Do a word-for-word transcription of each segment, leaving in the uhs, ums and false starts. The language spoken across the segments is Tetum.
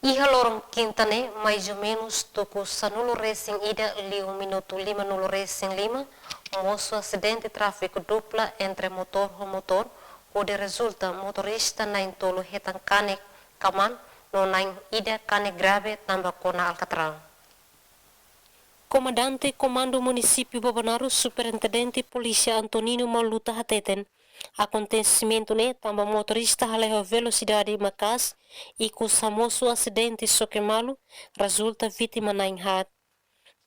Iha loron kinta ne'e, mais ou menus tuku sanulu resin ida liu minutu lima nulu resin lima, mosu asidente tráfiku dupla entre motór ho motór, hodi rezulta motorista na'in tolu hetan kanek kaman, no na'in ida kanek grave tanba kona alkatral. Komandante Komandu Munisípiu Bobonaro, Superintendente Polísia Antonino Mauluta hateten, akontesimentu ne'e tanba motorista hala'o velosidade maka'as, ikus hamosu asidente xoke malu, rezulta vítima na'in haat.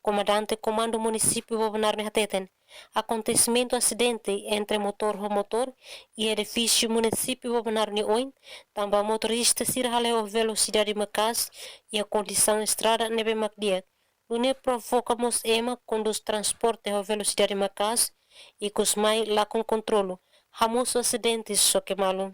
Komandante Komandu Munisípiu Bobonaro ne'e hateten, akontesimentu asidente entre motór ho motór iha edifísiu Munisípiu Bobonaro nia oin, tanba motorista sira hala'o velosidade maka'as iha kondisaun estrada ne'ebé mak di'ak. Nune'e provoka mós ema kondús transporte ho velosidade maka'as, ikus mai lakon kontrolu, hamosu asidente xoke malu.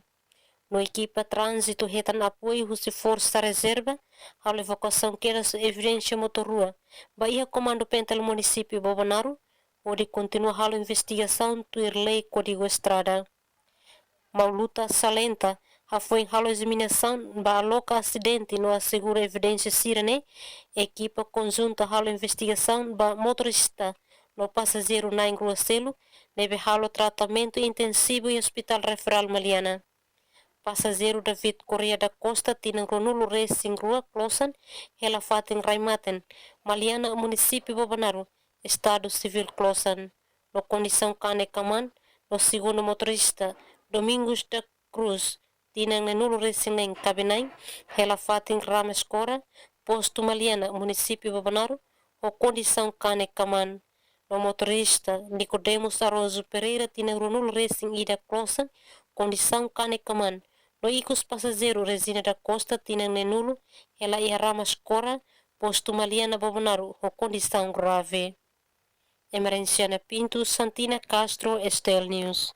No ekipa tránzitu hetan apoiu husi Forsa Rezerva, halo evakuasaun kedas evidénsia motór rua ba iha Komandu Pentel Munisípiu Bobonaro, hodi kontinua halo investigasaun tuir lei Kódigu Estrada. Mauluta salienta, hafoin halo ezaminasaun ba loka asidente no asegura evidénsia sira-ne'e, ekipa konjunta halo investigasaun ba motorista no pasajeiru na'in rua seluk, ne'ebé halo tratamentu intensivu iha Hospital Referral Maliana. Pasajeiru David Correia da Costa, tinan ruanulu resin rua, klosan, hela fatin Raimaten, Maliana, Munisípiu Bobonaro, Estadu Sivíl klosan, no kondisaun kanek kaman, no segundu motorista, Domingos da Cruz, tinan neenulu resin neen, kaben-na'in, hela fatin Rama Escora, Postu Maliana, Munisípiu Bobonaro, ho kondisaun kanek kaman. No motorista Nicodemus Araújo Pereira, tinan ruanulu resin ida, klosan, kondisaun kanek kaman. No ikus pasajeiru Regina da Costa, tinan neenulu, hela iha Rama Escora, Postu Maliana, Bobonaro, ho kondisaun grave. Emerenciana Pinto, Santina Castro, S T L News.